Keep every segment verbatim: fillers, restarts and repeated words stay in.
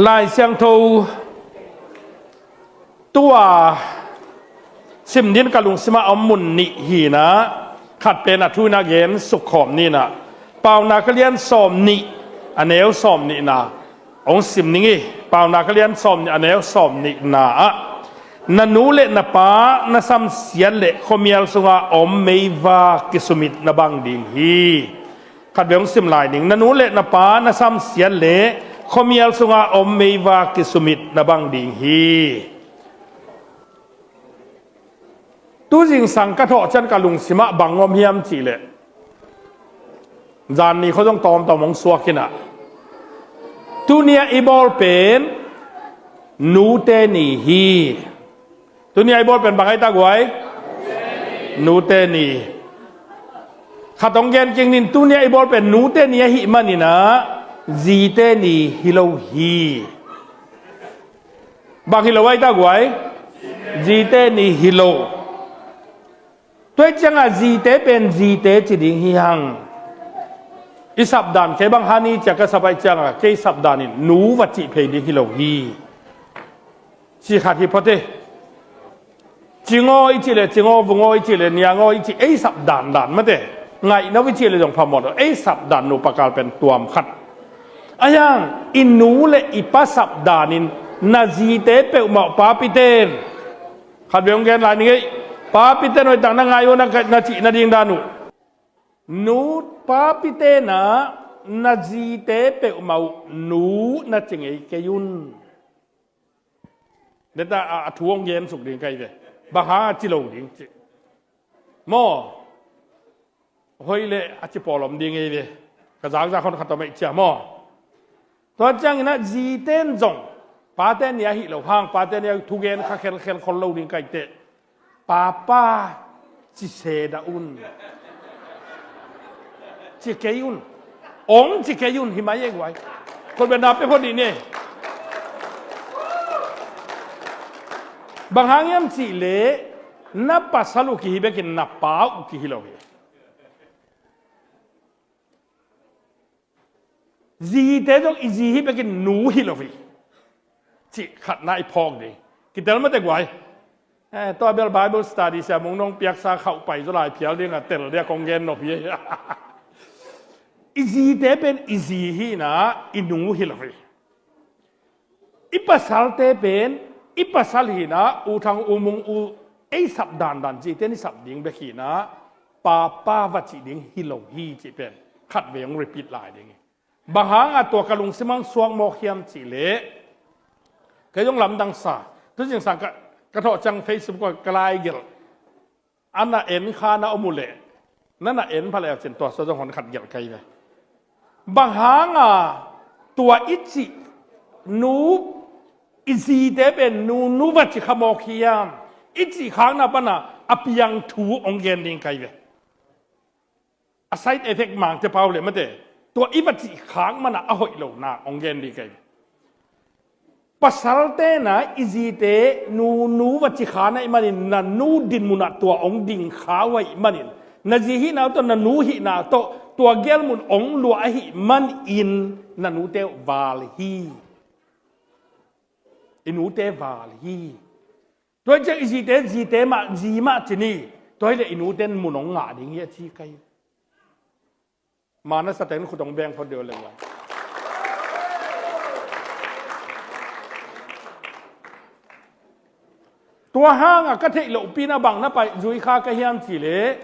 Lai Siangtho tua sim din ka lungsimah a om mun nih hi-in ah, khat pen a thu in ah gen sukkhawm ni-in ah, Paunak a lian sawm nih, a neu sawm nihna hong sim ning ei. Paunak a lian sawm nih, a neu sawm nihna ah, na nu le na pa na samsiat leh khuamial sunga om meivak kisumit na bang ding hi. Khat vei hong sim lai ning. Na nu le na pa na samsiat leh khuamial sunga om meivak kisumit na bang ding hi. Tu zingsang ka thawh ciang ka lungsimah bang om hiam cih leh, zan ni khua zong tawmtawm hong suak hi-in ah, tuni-a i bawl pen nute ni hi. Tuni-a i bawl pen bang ahi ta guai? Nute ni. Khat hong gen kik ning, tuni-a i bawl pen nute ni ahih manin ah, zite ni hi lo hi. Bang hi lo ahi ta guai? Zite ni hi lo. Tua ciangah zite pen zite ci ding hi hang. I sapdan, kei bang hani ciah ka sap ahih ciangah, kei sapdan in nu va cih phei ding hi lo hi, ci khat hi phot e. Cingaw i cih leh cingaw, vungaw i cih leh niangaw i cih, ei sapdan dan mate. Ngaihno i cih leh zong phamawh lo, ei sapdan nupa kal pen tuam khat. Ahi hang i nu le i pa sapdan in na zite peuhmah uh, papite'n, khat vei hong gen lai ning ei. Papite'n hoih tak na ngai un, na cih nading dan uh. Nu, papite'n ah na zite peuhmah uh nu na ci ngei kei un. Deta a, a thu hong gen suk ding ka hi ve. Bang hang a ci lo ding cih maw? Hoih leh a ci pawl om ding hi ve. Ka zakzak hon khat om ei cia maw? Tua ciangin ah zite'n zong, pate'n ni ahih loh hang, pate'n ni a thugen kha khelkhel khol lo ding ka hi teh, papa ci se dah un, ci kei un. Ong ci kei un, hi mai ei guai. Khut beng na pia phot dih ni. Bang hang hiam cih leh, na pasal uh kihi bekin na pa uh kihi lo hi. Zite zong i zi hi bekin nu hi lo hi, cih khatna i phawk ding. Kitel mate guai. Eh, tua bel Bible study sia mung nong piaksa khauh pai zaw lai phial ding a tel dia kong gen nop hi. I zite pen i zi hi-in ah i nu hi lo hi. I pasalte pen i pasal hi-in ah, U Thang, U Mung, U, ei sap dandan, zite in i sap ding bek hi-in ah, papa va cih ding hi lo hi cih pen khat vei hong repeat lai ding hi. Bang hang a tua ka lungsim hong suak mawk hiam cih leh, kei zong lamdang sa, tu zingsang ka, ka thawh ciang Facebook ah ka lai gelh, a na en kha na om uh leh, na na en pha leh cin tua sua zong hon khat gelh kei ve. Bang hang a tua i cih nu, i zite pen nu, nu va ci kha mawk hiam, i cih khakna pan a a piang thu hong gen ding kei ve. A side effect mangte pau leh mate, tua i va cih khak man a a hoih lo nak hong gen ding kei ve. Pasalte in ah i zite nu, nu va ci kha na hih manin, na nu din mun ah tua hong ding kha uh ahih manin, na zi hihna uh tawh na nu hihna uh tawh tua gel mun hong luah ahih manin na nute uh val hi. I nute val hi. Tua hi ciang i zite, zite mah, zi mah ci ni. Tua hi leh i nute in mun hong ngah ding hi a ci kei. Mana sate in khut hong beng phot deuh leng lai. Tua hang a ka theih lohpi in a bang na pai zui kha ka hiam cih leh,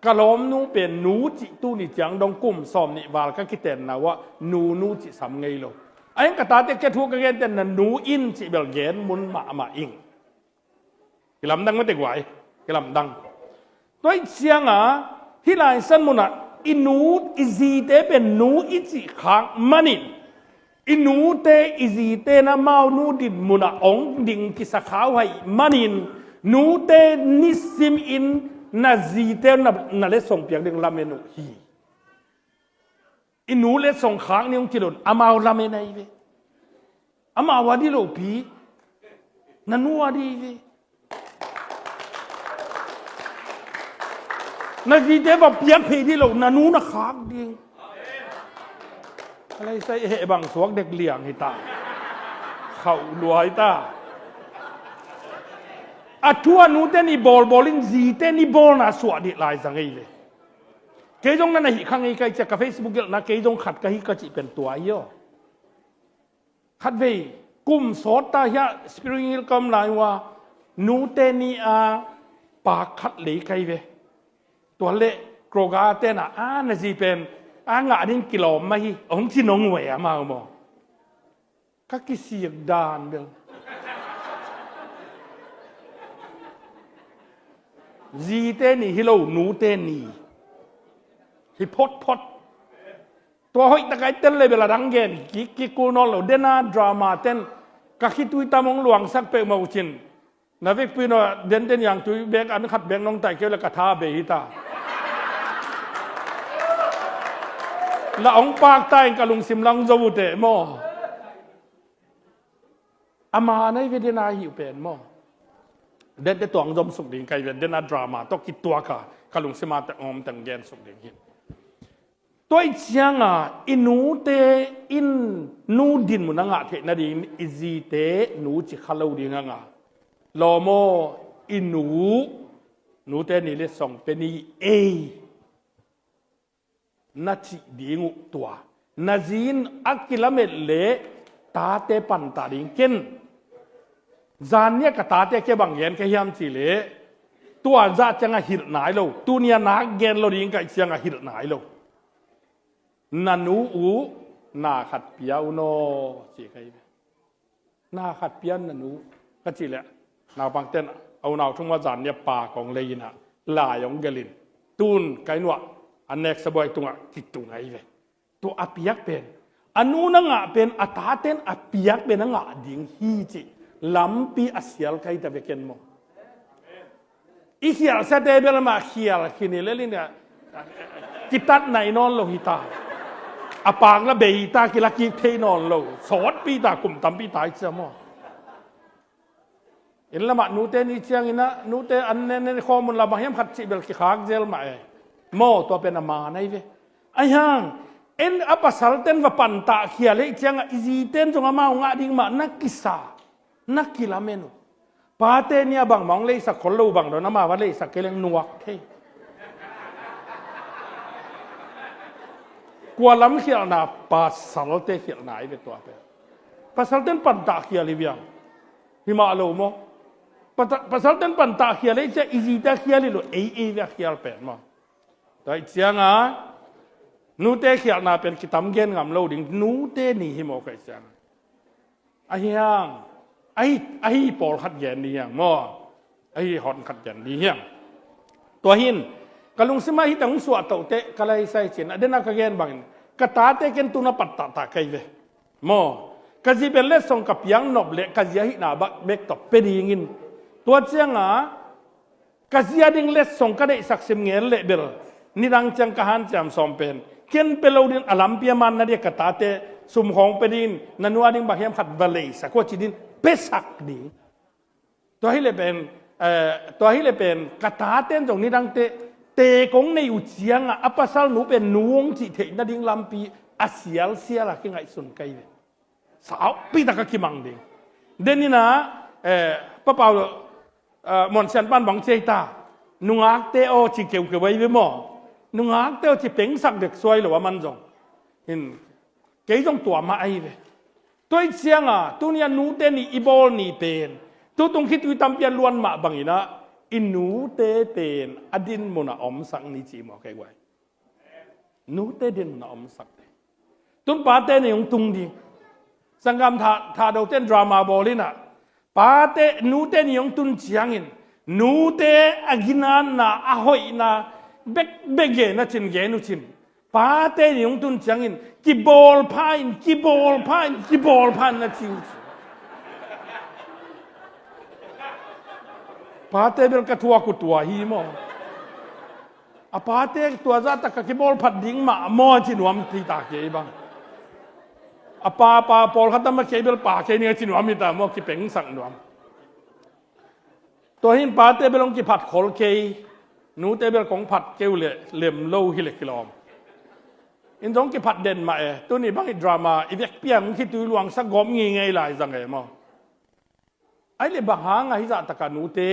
ka lawmnu pen nu cih tuni ciang dong kum sawm nih val ka kitenna uh ah nu, nu cih sam ngei lo. A heng ka tate, kei thu ka gente na nu in cih bel gen mun mahmah ing. Kilamdang mate guai, kilamdang. Tua hi ciang a, hih lai san mun ah i nu, i zite pen nu i cih khak manin, i nute, i zite in amau nu din mun ah hong ding kisa kha uh ahih manin, nute nisim in na zite na, na letsong piak ding lamen uh hi. I nu letsong khak ni hong ci lo in, amau lamen ahi ve. Amau a dih lohpi, na nu a dih ve. Na zite va piak phei dih lo, na nu na khak ding. A lai sai heh bang suak dek liang hi ta. Khauh luai ta. A thu a nute nih bawlbawl in zite nih bawlna suah dih lai zang ei ve. Kei zong na na hih kha ngei kai cia ka Facebook gelhna kei zong khat ka hi ka cih pen tua hi aw. Khatvei kum sawt ta hiah Spring Hill ka om lai uh a nute nih a pa khat lei kai ve. Tua leh Kroger tenah a na zi pen a ngah ding kilawm mah hi hong ci nong uh e amau maw. Ka kisik dan bel. Zite ni hi lo, nute ni hi photphot. Tua hoih takai tel le bel a dang gen kik kik kul nawn lo. Dena drama ten ka khitui tam hong luangsak peuhmah uh cin. Na vekpi no denden yang tui bek an khat bek nong tai keu le ka tha bei hi ta. La ong pak ta in ka lungsim lang zo uh teh maw. Ama nai ve dena hi uh pen maw. Dente tuang zom suk ding kai ve dena drama tawh kituak a ka lungsim a te om teng gen suk ding hi. Tua ih cianga i nute in nu dinmun a ngah theih nading i zite nu ci kha lo ding a ngah. Lawm aw, i nu, nute ni le song pe ni ei na cih ding uh tua. Na zin a kilamet le tate pantah ding ken. Zan nia ka tate ke bang gen ka hiam ci le tua zah cianga hilh nai lo. Tunia nak gen lo ding ka ih cianga hilh nai lo. Na nu uh na khat pia uh naw ci ka hi ve. Na khat pia na nu ka cih leh naupang ten a unau thung ma zan nia pa kong lei inah lai ong gelin tun kai nuah a neksa buai tungah kitung ahi ve. Tua a piak pen a nu na ngah pen a taten a piak pen a ngah ding hi cih lampi a sial kai ta veken maw. I khialsiate bel mah khial khin i lel in a kitat nai nawn lo hi ta. A pang la bei ta kila kik thei nawn lo. Sawtpi ta kum tampi ta i cia maw. In lamah nute ni ciangin ah nute an nen nen khawm un la bang hiam khat cih bel kikhak zel mah e. Maw tua pen a man ahi ve. Ahi hang en a pasal ten va pantah khial hei ciangah i ziten zong amau ngah ding mah na kisa. Na kilamen uh. Pate nia bangmah hong leihsak khol lo bang dawn amau a leihsak kei leng nuak thei. Kua lam khialhna pasalte khialhna i ve tua pen. Pasalten pantah khial hi viang. Hi mah lo maw. Pata- pasalten pantah khial hi cia i zite khial hi lo ei ei ve a khial pen maw. Tua i cianga nute khialhna pen kitam gen ngam lo ding nute ni hi maw ka i cianga. Ahi hang ahi, ahi pawlkhat gen ni hiang maw. Ahi hon khat gen ni hiang. Tua hin ka lungsima hi tang suah toh teh ka laisai cin a dena ka gen bangin ka tate ken tuna pattah ta kai ve. Maw ka zi pen letsong ka piang nop le ka zi ahihna bak bek tawh pe dingin tua cianga ka zia ding letsong ka deihsak sim ngen leh bel nidang ciang ka hanciam sawm pen ken pe lo din a lampi a man na dia ka tate sumkhawng pe din na nua ding bang hiam khat va leisak kua ci din pesak ding. Tua hileh pen eh, tua hileh pen ka taten zong nidangte te kong nei uh cianga a pasal nu pen nu hong cih theih nading lampi a sialsial a kingaihsun kai ve. Saupi taka kimang ding. Denina eh, papau eh, monsian pan bang ciai ta nungakte aw ci keukeu ai ve maw. Nungakte aw ci pengsak dek suai lo a man zong hin kei zong tua mah ai ve. Tua i cianga tunia nute nih i bawl ni pen tutung khitui tampi a luan mah banginah i nute pen a dinmunah omsak ni ci maw kei guai. Nute dinmunah omsak te tun pate ni hong tung ding. Sanggam tha- thahdoten drama bawl inah pate nute ni hong tun ciangin nute a ginatna a hoihna bekbek gen a cin gen uh cin. Pate ni hong tun ciangin kibawl pha in kibawl pha in kibawl pha in na ci uh cin. Pate bel ka thuak uh tua hi maw. A pate tua zahtak ka kibawl phat ding mah maw a ci nuam ti ta kei bang. A pa pa pawlkhat a ma kei bel pa kei ni a ci nuam hi ta maw kipengsak nuam. Tua hin pate bel hong kiphat khol kei nute bel kong phat keu le lem lo hi le kilawm. In zong kiphat den mah e tuni bang i drama i vekpi a hong khitui luangsak gawp ngingei lai zang e maw. Ai le bang hanga hizah taka nute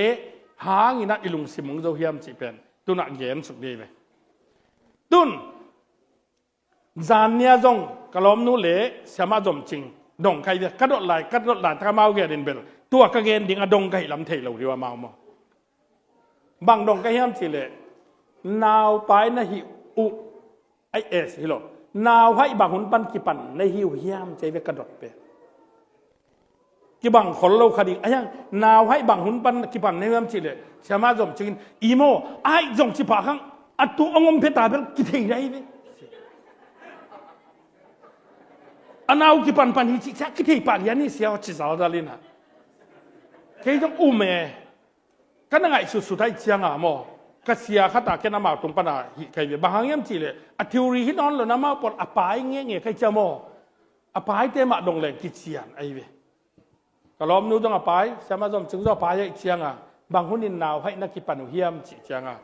hangin ah i lungsim hong zo hiam cih pen tunah gen suk dih ve. Tun zan nia zong ka lawmnu le siamah zomcing dong ka hi ve. Ka dot lai ka dot lai taka mau gen in bel tua ka gen ding a dong ka hih lam thei lo dih uh amau maw? Bang dong ka hiam cih leh naupai na hih uh. Ai es hi lo. Nauhaih bang hun pan kipan na hi uh hiam cih ve ka dot pen. Kibang khol lo kha ding a hiang. Nauhaih bang hun pan kipan na hi uh hiam cih leh siamah zomcing in i maw ai zong ci pah khang a tu hong om phe ta bel kithei dai ve. A nau kipan pan hi cih ciah kithei pah lian hi sia aw ci zalzal in ah. Kei zong um e. Ka na ngaihsutsut ahih cianga maw ka sia khat a ken amau tung pana hih ka hi ve. Bang hang hiam cih leh a theory hi nawn lo na amau pawl a pai ngenge ka hih ciang maw a paite mah dong leng kician ahi ve. Ka lawmnu zong a pai siamah zomcing zong a pai ahih cianga bang hunin nauhaih na kipan uh hiam cih cianga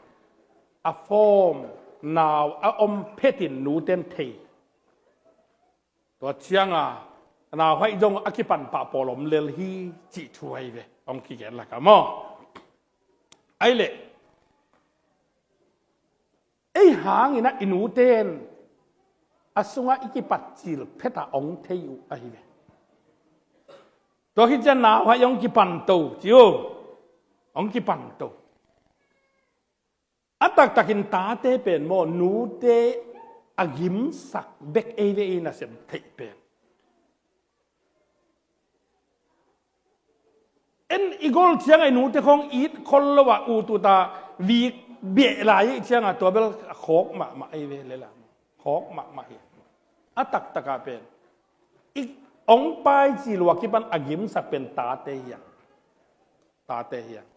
a form nau a om phetin nuten thei. Tua cianga nauhaih zong a kipan pah pawl om lel hi cih thu ahi ve. Hong kigen laka maw? Ai leh ei hangin ah i nuten a sungah i kipat cil pheta hong thei uh ahi ve. Tua khit cian nauhaih hong kipan to ci uh. Hong kipan to. A taktakin tate pen maw nute a gimsak bek ei ve i nasem theih pen. En i gol cianga i nute khong it khol lo a ut uta vik beh lai i cianga tua bel a khawk mahmah ei ve lela. Khawk mahmah hi. A taktaka pen i ong pai ci lua kipan a gimsak pen tate hiang. Tate hiang.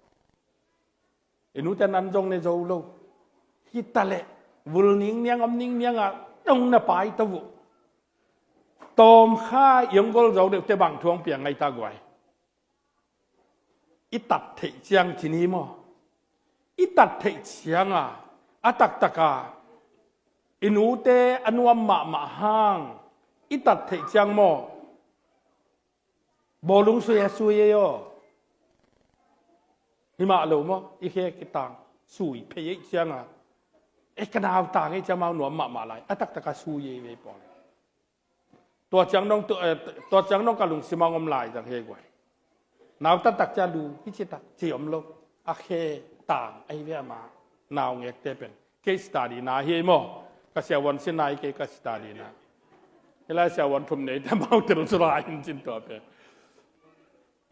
I nute nan zong ne zo lo. Hi taleh vul ningniang om ningnianga dong na pai to uh. Tawmkha i hong gol zo deuhte bang thu hong piang ngai ta guai. I tat theih ciang ci ni maw? I tat theih cianga a taktaka i nute a nuam mahmah hang i tat theih ciang maw? Bawlung sui a sui ei aw. Himah lo maw i khe kitang sui phei ei cianga. E ka nau tang ei ciang mau nuam mahmah lai a taktaka sui ei vei pawl. Tua ciang nong tua ciang nong ka lungsim a ngom lai zang he guai. Nau taktak cia lu hi ci tak ci om lo. A khe tang ahi ve ama nau ngekte pen. Kei study na hi ei maw? Ka siavuan sin na hi kei ka study na. Hi lai siavuan thum nei te mau tel su lai in cin tua pen.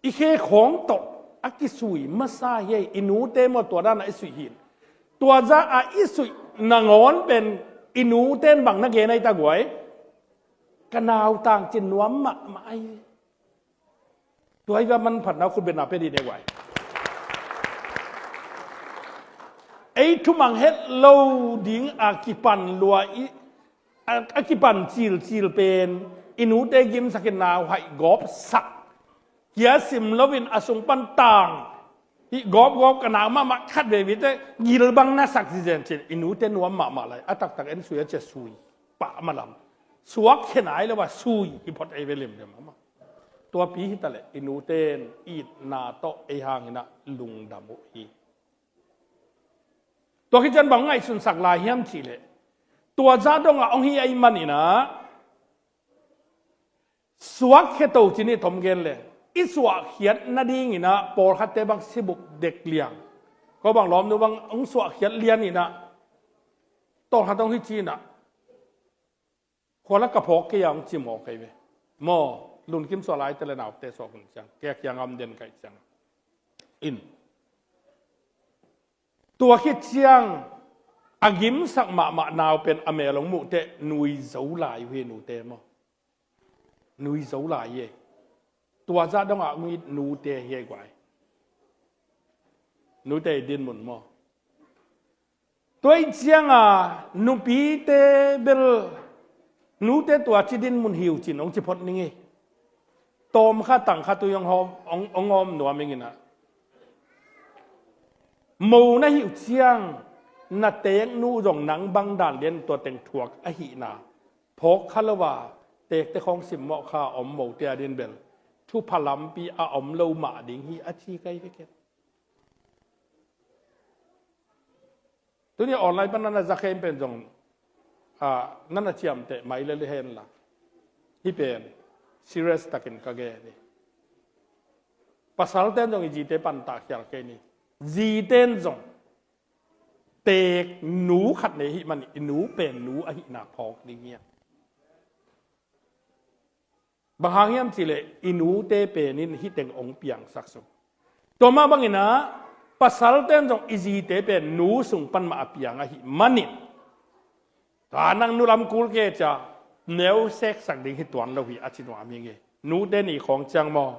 I khe khawng tawh a kisui masa hi ei i nute maw tua dana i suih hin. Tua za a i suih nangawn pen i nuten bang na gen ahi ta guai. Ka nau tang cin nuam mahmah ahi. Tua hi va manphatna khutbetna pe dih ne guai. Ei thumang het lo ding a kipan lua i a kipan cilcil pen i nute gimsak in nauhaih gawpsak. Kia sim loin a sung pan tang hih gawpgawp ka nau mahmah khat vevite gilbang na sak zizen cin i nute nuam mahmah lai a taktak en sui a cia sui pah malam. Suak khe nai lo a sui hi phot ei ve limlim ama. Tuapi hi taleh i nuten itna tawh ei hanginah lungdam uh hi. Tua khit cian bang ngaihsunsak lai hiam cihleh tua zah dongah hong hi ahi maninah suak khe to cin i tom gen le i suahkhiat nadinginah pawlkhatte bang sibuk dek liang ko bang lawmnu bang hong suahkhiat lianinah tawlkhat hong hi cinah khuala ka phawk kei a hong ci maw kei ve. Maw lunkim suah laite le naute suah hun ciang kei a kiang a om den kaih ciang in tua khit ciang a gimsak mahmah nau pen a mel hong muhteh nui zo lai uh hi nute maw? Nui zo lai hi. Tua zah dongah hong it nute hi guai. Nute i dinmun maw? Tua ih cianga nupite bel nute tua ci dinmun hi uh cin hong ci phot ning hi. Tawmkha tangkha tui hong hawm hong hawm nuam inginah mo na hih uh ciang na teeknu zong nang bang dan lian tua teng thuak ahihna phawk kha lo a teekte khawng simmawh kha om mote a din bel thupha lampi a om lo mah ding hi a ci kai veken. Tuni online pan na na za khem pen zong, ah, na na ciamteh mai le le hen la. Hi pen serious takin ka gen hi. Pasalten zong i zite pan ta khial kei ni. Ziten zong teek nu khat nei hi man i nu pen nu ahihna phawk ding hi a. Bang hang hiam cih leh i nute pen in hih teng hong piangsak sung. Tua mah bangin ah pasalten zong i zite pen nu sung pan mah a piang ahih manin, tua nang nu lam kul kei cia neu seksak ding hi tuan lo hi a ci nuam hi ngei. Nute ni khawng ciang maw,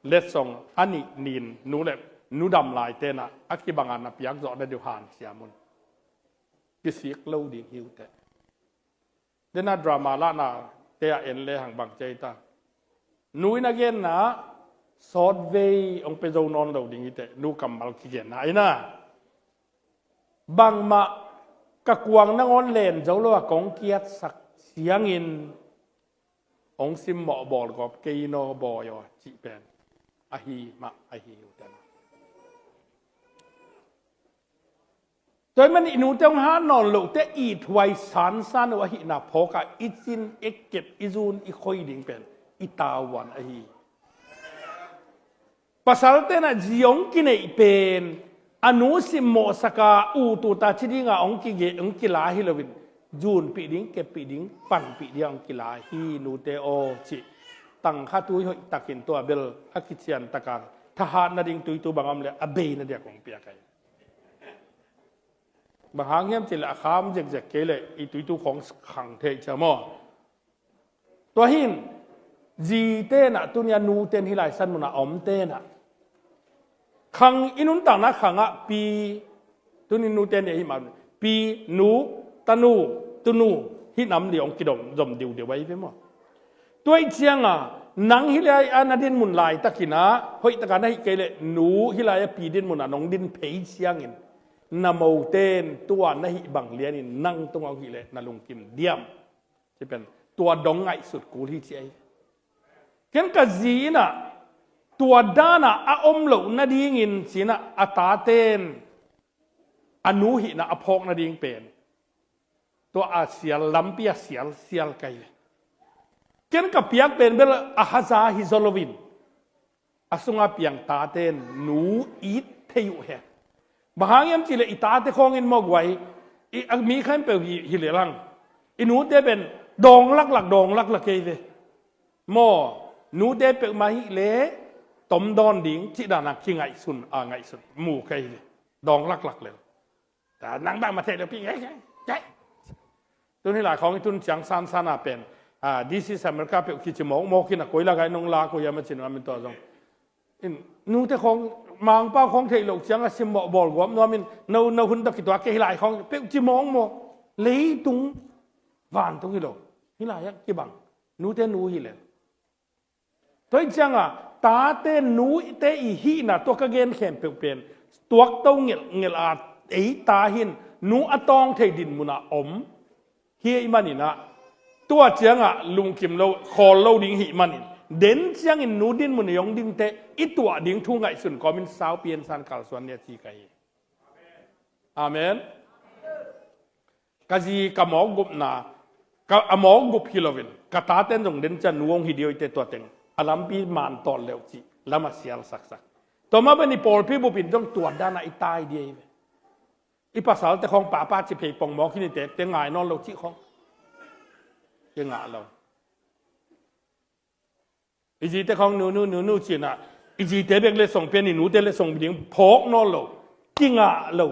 letsong a nih nin nu le nu dam laiten ah a kibang a na piak zawh na deuh hanciam un. Kisik lo ding hi uh teh. Dena drama lahna te a en le hang bang cei ta. Nu in a genna sawtvei hong pe zo nawn lo ding hi teh, nu kammal kigenna ahi na. Bangmah ka kuang nangawn len zo lo a kong kiatsak ciangin hong simmawh bawlgawp kei in aw bawi aw cih pen ahi mah ahi uh teh. Tua ahih manin i nute hong hat nawn loh teh ithuai sansan uh ahihna phawk a, i cin i kep i zun i khoi ding pen i tavuan ahi. Pasalten ah zi hong kineih pen a nu simmawhsak a, ut ut a ci ding a hong kige, hong kila hi loin zunpih ding, keppih ding, panpih ding a hong kila hi nute aw cih tangkha tui hoih takin tua bel a kician tak a thahat nading tuitu bang a om le a bei nadiak hong piak ahi. Bang hang hiam cih leh a kham zekzek kei leh i tuitu khawng khang thei cia maw? Tua hin ziten ah tuni a nuten hih lai san mun a omten ah khang i nuntakna khang ah pi, tuni nuten nih ahih mah pi, nu, tanu, tunu hih nam li hong kidom zom diudiu ahi ve maw? Tua ih cianga nang hih lai a na dinmun laitakin ah hoih taka na hih kei leh nu hih lai a pi dinmun ah nong din phei ciangin na moten tua na hih bang lianin nang tungah hong hih leh na lungkim diam? Ci pen tua dong ngaihsut kul hi ci ahi. Ken ka zi in ah tua dan ah a om loh nadingin ci in ah a taten a nu hihna a phawk nading pen tua a sial lampi a sial sial kai ve. Ken ka piak pen bel a haza hi zaw loin a sunga piang taten nu it thei uh hen. Bang hang hiam cih leh i tate khawngin maw guai, i, a mi khempeuh hi, hi lel hang. I nute pen dawng laklak, dawng laklak kei ve. Maw, nute peuhmah hih leh tom dawn ding cih dan a kingaihsun, a ngaihsun mu kei ve. Dawng laklak lel. Ta nang bangmah theih lopi ngei, ngei, ngei. Tun hih lai khawng i tun ciang sansan a pen, ah, this is America peuh kici mawkmawk in a koi lak ah i nong lak uh hiam a ci nuam in tua zong. In, nute khawng, Mangpau khawng theih loh ciang a simmawh bawlguap nuam in, no, no hun tawh kituak kei hih lai khawng peuh ci mawkmawk. Leitung vantung hi lo. Hih lai ah kibang. Nute nu hi lel. Tua hi cianga tate nute i hihna tua ka gen khempeuh pen tuakto ngelhngelh a ei ta hin nu a tawng thei dinmun a om hi ahih manin ah tua cianga lungkim lo khawl lo ding hih manin den ciangin nu dinmun i hong dingte i tuah ding thu ngaihsun kawmin saupi en san kalsuan ni a ci ka hi. Amen. Ka zi ka mawk gupna, ka, a mawk gup hi loin ka taten zong den ciang nu hong hi dih uh hi teh tua teng a lampi man tawt leuh cih lam a sial saksak. Tua mah bangin i pawlpi bupin zong tua dan a i tai dih hi ve. I pasalte khawng papa ci phei pongmawk hi ni teh, te ngai nawn lo cih khawng kingah lo. I zite khawng nunu nunu ci in ah i zite bek letsong pen i nute letsong ding phawk nawn lo, kingah lo.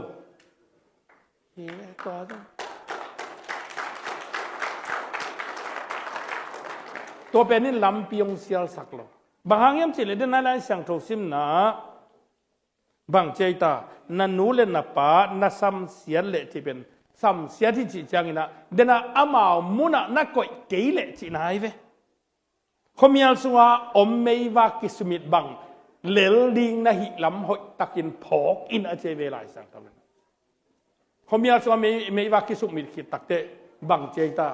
Tua pen in lampi hong sialsak lo. Bang hang hiam cih leh den a Lai Siangtho simna bang ci ahi ta, na nu le na pa na samsiat leh cih pen samsiat hi cih ciangin ah den a amau munah na koih kei leh cihna hi ve. Khuamial sunga om meivak kisumit bang lel ding na hih lam hoihtakin phawk in a ci ahi ve Lai Siangtho in. Khuamial sunga mei, meivak kisumit khit takteh bang ci ahi ta,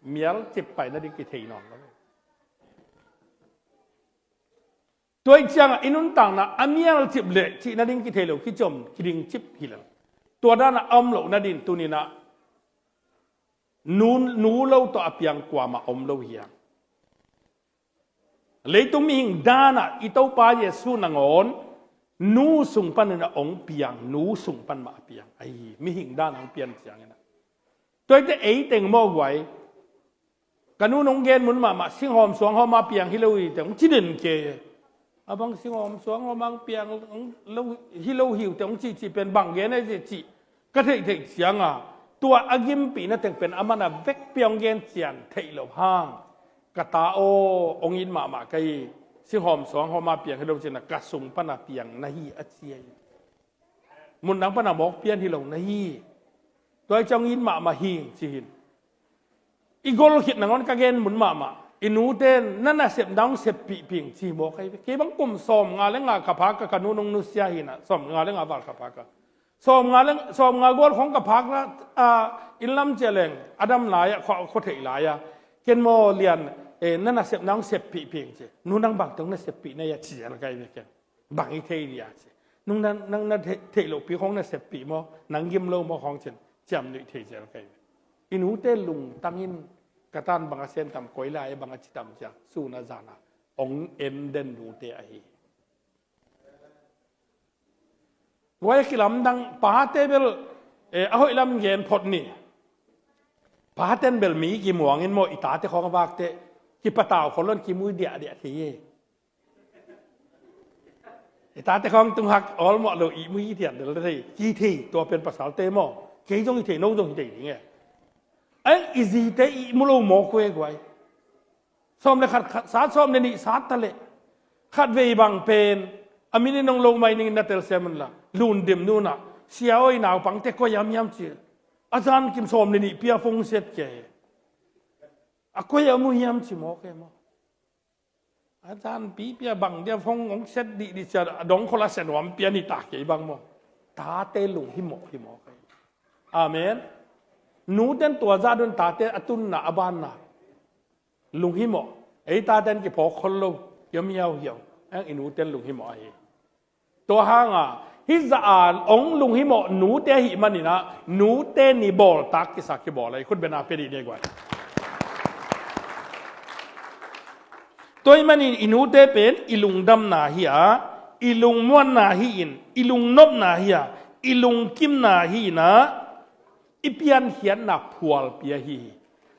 mial cip pai nading kithei nawn lo. Tua ih ciangah i nuntakna a mial cip leh cih nading kithei lo, kicom kiding cip hi lel. Tua danah a om loh nadin tuninah nu, nu lo tawh a piang kuamah om lo hiam? Leitung mihing danah i Topa Jesu nangawn nu sung panin a ong piang, nu sung pan mah a piang ahi hi. Mihing danah ong pian cianginah, tuaite eiteng mawh guai. Ka nu nong gen mun mahmah, singhawm suanghawm a piang hi lo hi teng ong ci den ke. A bang singhawm suanghawm a piang hi lo hi uh teng ong cihcih pen bang gen ahi cih ka theihtheih cianga, tua a gimpihna teng pen a man a vekpi ong gen cian theih loh hang, ka ta aw, ong it mahmah ka hi. Singhawm suanghawm a piang hi lo cina, ka sung pana piang na hi a ci ahi. Mun dang pana mawk pian hi lo na hi. Tua ih ciang ong it mahmah hi ci hin. I gol khit nangawn ka gen mun mahmah, i nute in na nasepna ong seppih ping ci hi mawk ahi ve. Kei bang kum sawmnga le nga ka phak a, ka nu nong nusia hinah, sawmnga le nga val ka phak a, sawmnga le, sawmnga gual khawng ka phak la, a, inn lam cia leng a dam lai-ah, khua, khua theih lai-ah, ken maw lian, eh, na nasepna ong seppih ping ci. Nu nang bangte ong na seppih na hia ci zel ka hi ve ken. Bang i thei dia ci. Nung na, nang na thei, theih lohpi khawng na seppih maw, nang gim lo maw khawng cin, ciamnuih thei zel ka hi ve. I nute lungtang in, ka tan bang a sen tam, koi lai-ah bang a ci tam cia, sun a zan a ong en den nute ahi hi. Guai, kilamdang pate bel, eh, a hoih lam gen phot ni. Paten bel mi kimuangin maw, i tate khawng a vakte kipatau khol lon kimui diahdiah thei e. I tate khawng tung hak awlmawh lo ihmu hi thian del thei, ki thei, tua pen pasalte maw. Kei zong hi thei, no zong hi thei ding e. Ai, i zite ihmu lo mawk uh e guai. Sawm le khat, khat sat, sawm le nih sat ta leh, khatvei bang pen a min in ong lo mai ningin na telsiam unla, Lundem nunah, sia aw, i naupangte koi a om hiam ci. A zan kim sawm le nih pia phone set ke. A koi a om uh hiam ci mawk e maw. A zan pipia bang dia phone ong set dihdih cia, a dong khol a sia nuam pia ni ta kei bang maw. Tate lunghimawh hi mawk e. Amen. Nuten tua zah dun tate a tunna a banna lunghimawh. Ei taten kiphawk khol lo, kiom hiauhiau. Eng, i nuten lunghimawh ahi. Tua hanga hih zah a ong lunghimawh nute ahih maninah, nute ni bawltak kisa kibawl ahi. Khut bena pia dih ni guai. Tua ahih manin i nute pen i lungdamna hi a, i lungmuanna hi-in, i lungnopna hi a, i lungkimna hi-inah, i piankhiatna phualpi ahi hi.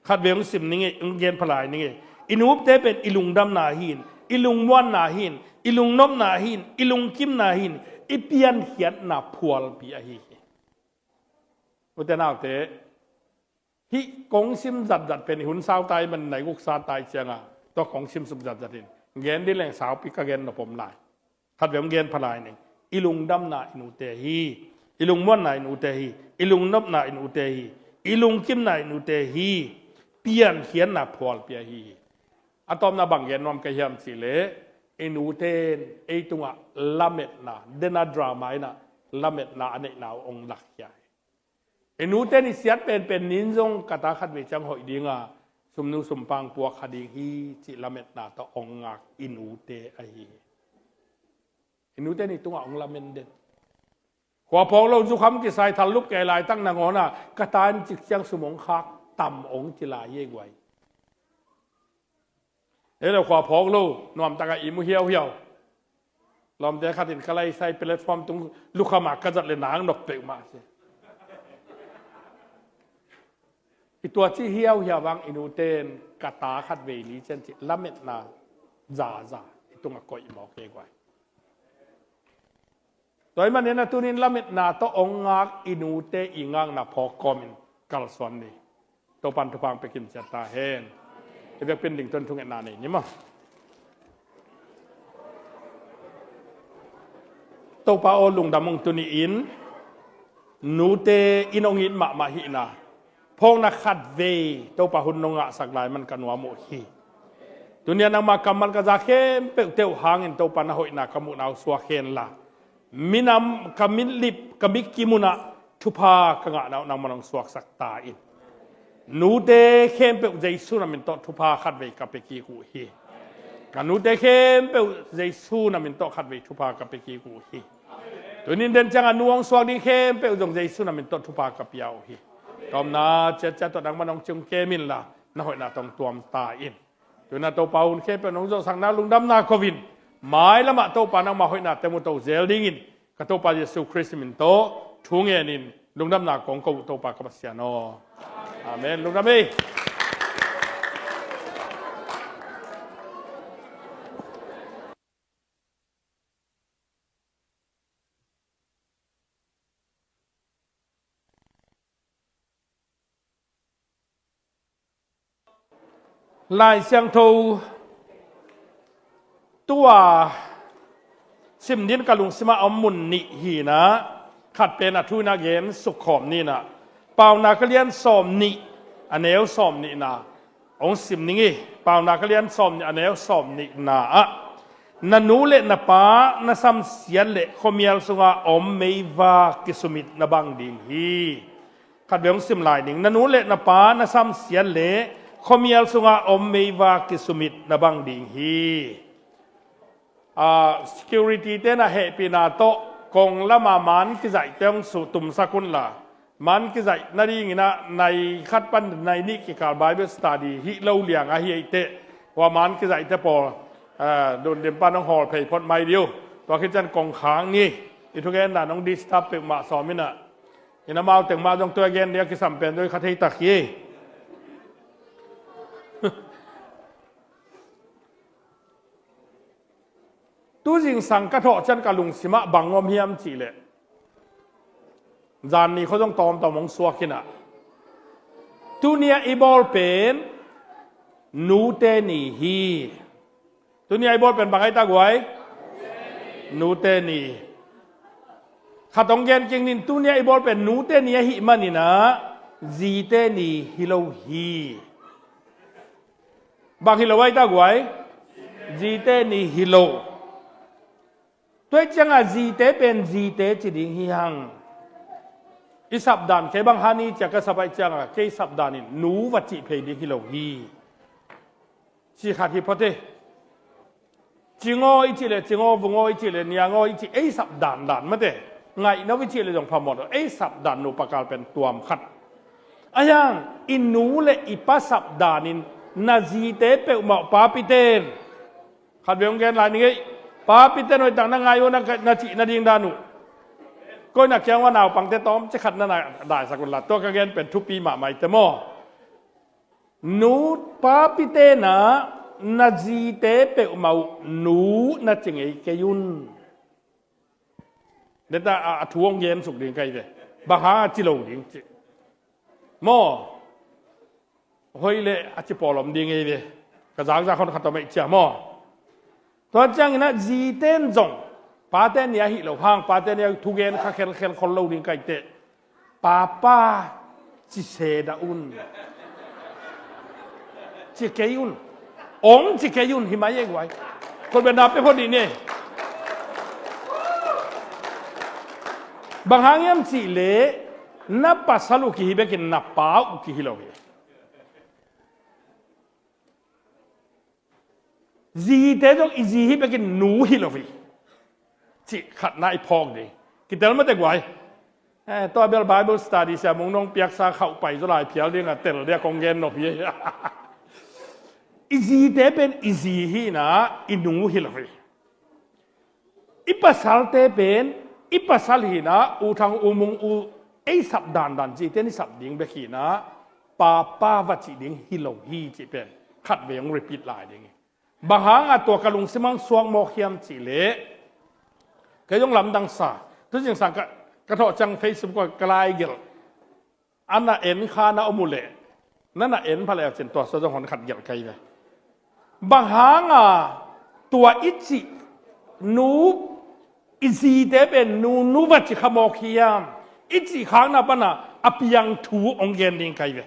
Khatvei hong sim ning e, hong gen phalai ning e. I nute pen i lungdamna hi-in, i lungmuanna hi-in, i lungnopna hi-in, i lungkimna hi-in, i piankhiatna phualpi ahi hi. Ute naute, hih kong sim zatzat pen i hun sautai man nai guk sa tai cianga, tua kong sim suk zatzat in gen dih leng saupi ka gen nopom lai. Khatvei hong gen phalai ning. I lungdamna i nute hi. I lungmuanna i nute hi. I lungnopna i nute hi. I lungkimna i nute hi. Piankhiatna phualpi ahi hi. A tawpna bang gen nuam ka hiam cihleh, i nute in ei tungah lametna, dena drama inah lametna a neihna uh hong lakkhia hi. I nute ni siat penpen nin zong ka ta khatvei ciang hoih dinga, sumnu sumpang puak kha ding hi cih lametna tawh ong ngak i nute ahi hi. I nute ni tungah ong lamen den. Khua phawk lo, zukham kisai, thallup kei laitak nangawna ka ta in cik ciang sum ong khak tam ong ci lai hi ei guai. Ei lo khua phawk lo, nuamtaka ihmu hiauhiau. Lawmte khatin ka laisai platform tung lukhama ka zat le nang nok peuhmah si. I tua cih hiauhiau vang i nute in ka ta khatvei ni cian cih lametna zaza i tungah koih mawk ei guai. Tua ahih manin a tunin lametna tawh ong ngak i nute i ngakna phawk kawmin kalsuan ni. Topan thupha ong pia kimciat ta hen. I vekpin ding tuan thungetna nei ni maw. Topa aw, lungdam ung, tuni-in nute in ong it mahmah hihna phawkna khatvei Topa hun nong ngahsak lai man ka nuam uh hi. Tuni-a nangma kammal ka za khempeuhte uh hangin Topa na hoihna ka muhna uh suak henla, minam ka mitlip, ka mikim unah thupha ka ngahna uh nangman ong suaksak ta in. Nute khempeuh Jesu na min tawh thupha khatvei ka pia kik uh hi. Ka nute khempeuh Jesu na min tawh khatvei thupha ka pia kik uh hi. Tunin den ciangah nu hong suak ding khempeuh zong Jesu na min tawh thupha ka pia uh hi. Ka omna ciatciat tawh nangmah nong cium kem inla, na hoihna tawh tuam ta in. Tunin Topa, hun khempeuh nong zawhsakna lungdamna ko in, mailamah Topa nangmah hoihnate mu to zel dingin ka Topa Jesu Khrist min tawh thu ngenin lungdamna kong ko uh Topa ka Pasian aw. Amen. Lungdam ei. Lai Siangtho tua sim ding ka lungsimah a om mun nih hi-in ah, khat pen a thu in a gen sukkhawm ni-in ah, Paunak a lian sawm nih, a neu sawm nihna hong sim ning ei. Paunak a lian sawm nih, a neu sawm nihna ah, na nu le na pa na samsiat leh khuamial sunga om meivak kisumit na bang ding hi. Khatvei hong sim lai ning. Na nu le na pa na samsiat leh khuamial sunga om meivak kisumit na bang ding hi. Ah, security te na hehpihna tawh kong lama man kizaihte hong su tumsak unla, man kizaih nadingin ah nai khat pan nai nih kikal Bible study hih lo liang ahi ei teh, hua man kizaihte pawl, ah, dundin pan hong hawl phei phot mai dih uh. Tua khit ciang kong khak ni. I thugenna nong disturb peuhmah sawm in ah, in amau teng mah zong tua gen dia kisam pen zong i kha thei tak hi. Tu zingsang ka thawh ciang ka lungsimah bang om hiam cihleh, zan ni khuazong tawmtawm hong suak in ah, tuni-ah i bawl pen nute ni hi. Tuni-ah i bawl pen bang ahi ta guai? Nute ni. Khat hong gen kik ning. Tuni-ah i bawl pen nute ni ahih manin ah zite ni hi lo hi. Bang hi lo ahi ta guai? Zite ni hi lo. Tua ciangah zite pen zite ci ding hi hang. I sapdan kei bang hani cia ka sap ahi ciangah kei sapdan in nu va cih phei ding hi lo hi. Ci khat hi phot hi. Cingaw i cih leh cingaw, vungaw i cih leh niangaw i cih, ei sapdan dan mate. Ngaihno i cih leh zong phamawh lo, ei sapdan nu pakal pen tuam khat. Ahi hang i nu le i pa sapdan in na zite peuhmah uh, papite in, khatvei hong gen lai ning ei. Papite in hoih tak na ngai uh, na, na cih nading dan uh. Koi na kiang ua naupangte tawmcik khat na na daisak unla, tua ka gen pen thupi mahmah hi teh maw. Nu, papite in ah na zite peuhmah uh nu na ci ngei kei un. Deta a, a thu hong gen suk ding ka hi ve. Bang hang a ci lo ding ci. Maw. Hoih leh a ci pawl om ding ei ve. Ka zakzak hon khat om ei cia maw. Tua ciangin ah zite in zong, pate ni ahih loh hang, pate ni a thugen kha khelkhel khol lo ding ka hi teh, Papa ci se dah un. Ci kei un. Ong ci kei un, hi mai ei guai. Khut beng na pia phot dih ni. Bang hang hiam cihleh, na pasal uh kihi bekin na pa uh kihi lo hi. Zite zong i zi hi bekin nu hi lo hi. Cih khatna i phawk ding. Kitel mate guai. Eh, tua bel Bible study sia mung nong piaksa khauh pai zaw lai phial ding a tel dia kong gen nop hi. I zite pen i zi hi-in ah i nu hi lo hi. I pasalte pen i pasal hi-in ah, U Thang, U Mung, U, ei sap dandan cihte in i sap ding bek hi-in ah, Papa va cih ding hi lo hi cih pen khatvei hong repeat lai ding hi. Bang hang a tua ka lungsim hong suak mawk hiam cihleh, kei zong lamdang sa, tu zingsang ka, ka thawh ciang Facebook ah ka lai gelh. A na en kha na om uh leh, na na en pha leh a cin tua sua zong hon khat gelh ka hi ve. Bang hang a tua i cih nu, i zite pen nu, nu va ci kha mawk hiam? I cih khakna pan a, a piang thu hong gen ding ka hi ve.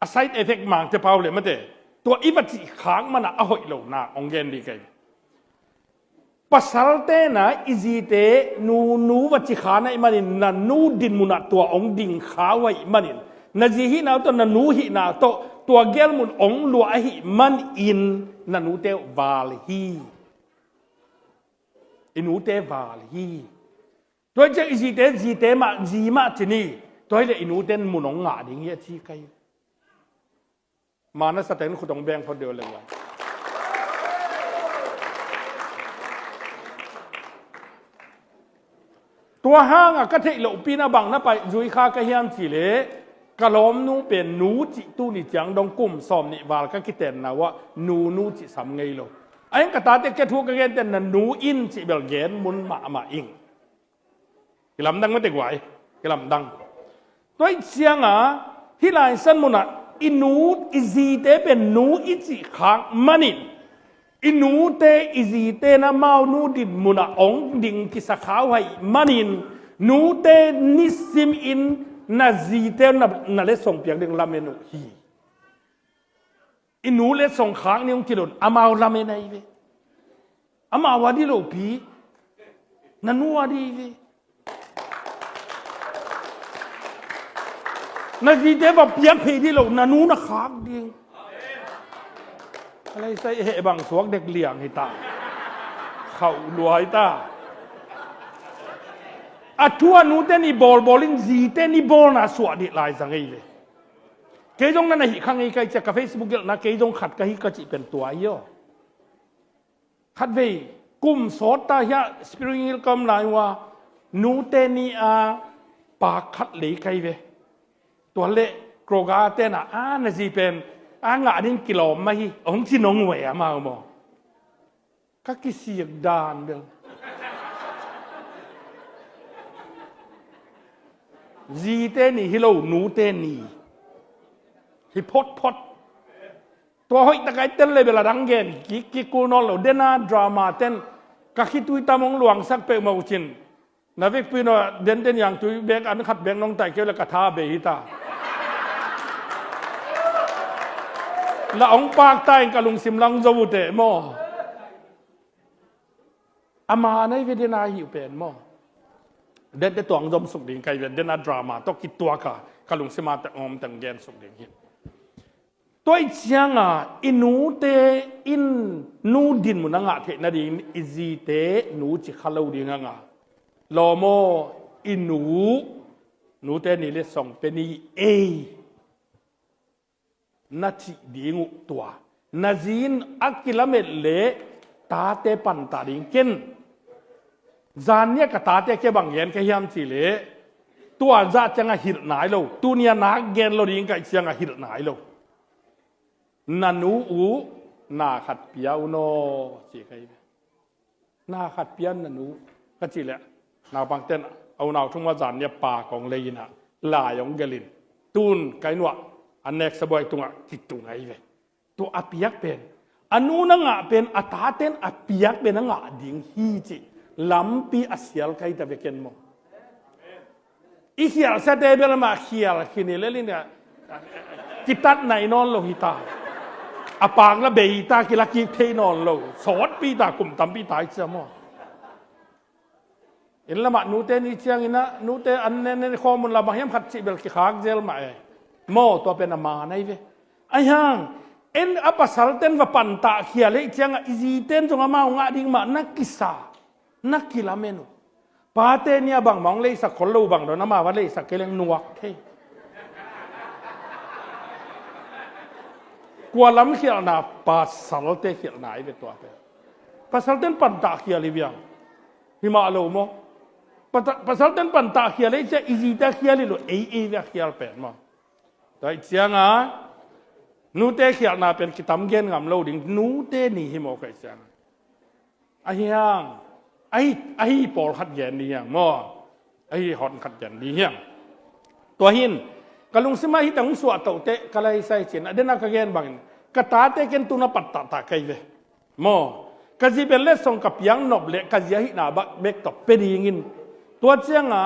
A side effect mangte pau leh mate, tua i va cih khak man a, a hoih lo na hong gen ding ka hi ve. Pasalte in ah i zite nu, nu va ci kha na hih manin, na nu din mun ah tua hong ding kha uh ahih manin, na zi hihna uh tawh, na nu hihna uh tawh Tua gelmun ong luah ahih manin na nute uh val hi. I nute val hi. Tua hi ciang i zite, zite mah, zi mah ci ni. Tua hi leh i nute in mun ong ngah ding hi a ci kei. Mana sa ten khut ong beng phot deuh leng lai. Tua hanga ka theih lohpi na bang na pai zui kha ka hiam cih leh, ka lawmnu pen nu cih tu ni ciang dong kum sawm nih val ka kitenna uh ah nu nu cih sam ngei lo. A eng ka tate ka thu ka genten na nu in cih bel gen mun mahmah ing. Kilamdang mate guai, kilamdang. Tua ih cianga hih laisan munah i nu i zite pen nu i cih khak manin, i nute i zite na mau nu din munah ong ding kisa khau hai manin, nute nisim in na zite na, na letsong piak ding lamen uh hi. I nu letsong khak ni ong kilon amau lamen ahi ve. Amau a di lopi, na nu a di ve. Na zite va piak phei di lo, na nu na khak ding. Alai sai heh bang suak dek liang hita. Khauh lua hita. A thu a nute ni bawlbawl in zite ni bawlna suah dih lai zang ei ve. Kei zong na na hih kha ngei kai cia ka Facebook gelhna kei zong khat ka hi ka cih pen tua hi aw. Khatvei kum sawt ta hiah Spring Hill ka om lai uh a, nute ni a pak khat lei kai ve. Tua leh Kroger tena a na zi pen a ngah din kilawm mah hi, hong ci nong uh e amau maw. Ka kisik dan bel. Zite ni hi lo, nute ni hi photphot. Tua hoih takai tel le bel a dang gen kik kik kul nawn lo. Dena drama ten ka khitui tam hong luangsak peuhmah uh cin. Na vekpi no denden yang tui bek an khat bek nong tai keu le ka tha bei hita. La ong pak ta in ka lungsim lang zo uh teh maw. Ama nei ve dena hi uh pen maw. Dente tuang zom suk ding kai ve dena drama tawh kituaka ka lungsim a te om teng gen suk ding hi. Tua ih cianga i nute in nu din mun a ngah theih nadingin i zite nu ci kha lo ding a ngah. Lawm aw, i nu, nute ni letsong pe ni ei. Na cih ding uh tua. Na zi in a kilamet leh tate panta ding ken. Zan nia ka tate ke bang gen ka hiam cih leh. Tua zah cianga hilh nai lo. Tunia nak gen lo ding ka ih cianga hilh nai lo. Na nu uh na khat pia un aw ci ka hi ve. Na khat pia na nu ka cih leh naupangten a unau thum a zan nia pa kong lei inah lai ong gelin tun kai nuah a neksa buai tungah kitung ahi ve. Tua a piak pen a nu na ngah pen a taten a piak pen a ngah ding hi cih lampi a sial kai ta veken maw. I khialsiate bel mah khial khin i lel in a kitat nai nawn lo hi ta. A pak la bei ta kila kik thei nawn lo. Sawtpi ta kum tampi ta i cia maw. In lamah nute ni ciangin ah nute an nen nen khawm un la bang hiam khat cih bel kikhak zel mah e. Maw tua pen a man ahi ve. Ahi hang en a pasalten va pantah khial hei ciangah i ziten zong amau ngah ding mah na kisa. Na kilamen uh. Pate nia bangmah hong leisak khol lo bang dawn amau a leisak kei leng nuak thei. Kua lam khialhna pasalte khialhna i ve tua pen. Pasalten pantah khial i viang. Hi mah lo maw. Pata- pasalten pantah khial i cia i zite khial i lo ei ei ve a khial pen maw. Tua i cianga nute khialhna pen kitam gen ngam lo ding nute ni hi maw kai cianga. Ahi hang ahi, ahi pawlkhat gen ni hiang maw. Ahi hawnkhat gen ni hiang. Tua hin ka lungsimah hih tang suah tohteh ka laisai cin a dena ka gen bangin ka tate ken tuna pattahta kai ve. Maw ka zi pen letsong ka piang nop leh ka zi ahihna bak bek tawh pe dingin tua cianga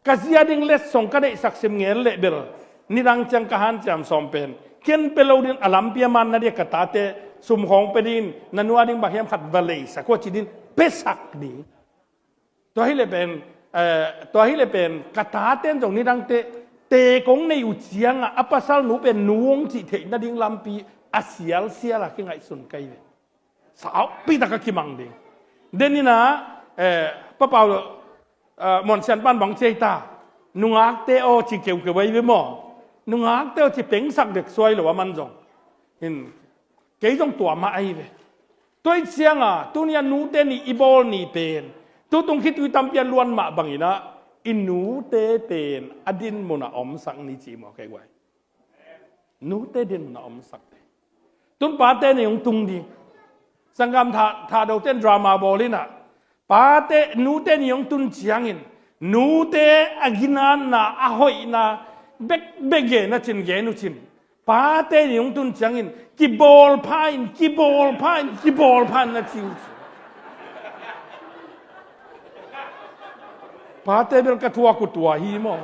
ka zia ding letsong ka deihsak sim ngen leh bel nidang ciang ka hanciam sawm pen ken pe lo din a lampi a man na dia ka tate sumkhawng pe din na nua ding bang hiam khat va leisak hua ci din pesak ding. Tua hileh pen eh, tua hileh pen ka taten zong nidangte Teek hong nei uh ciangah a pasal nu pen nu hong cih theih nading lampi a sialsial a kingaihsun ka hi ve. Saupi taka kimang ding. Denin ah, eh, Papau, eh, Muan Sian pan bang ci ei ta. Nungakte aw ci keukeu ahi ve maw. Nungakte aw ci pengsak dek suai lo a man zong. Hin, kei zong tua mah ahi ve. Tua ih cianga, tuni a nute nih i bawl ni pen. Tutung khitui tampi a luan mah bangin ah, i nute pen, a din mun a omsak ni ci maw kei guai. Nute din mun a omsak te. Tun pate nih hong tung ding. Sanggam tha, tha do ten drama bawl in ah. Pate, nute nih hong tun ciangin. Nute a ginatna, a hoihna, bek, bek gen a cin gen uh cin. Pate nih hong tun ciangin. Kibawl pha in, kibawl pha in, kibawl pha in na ci uh cin. Pate bel ka thuak uh tua hi maw.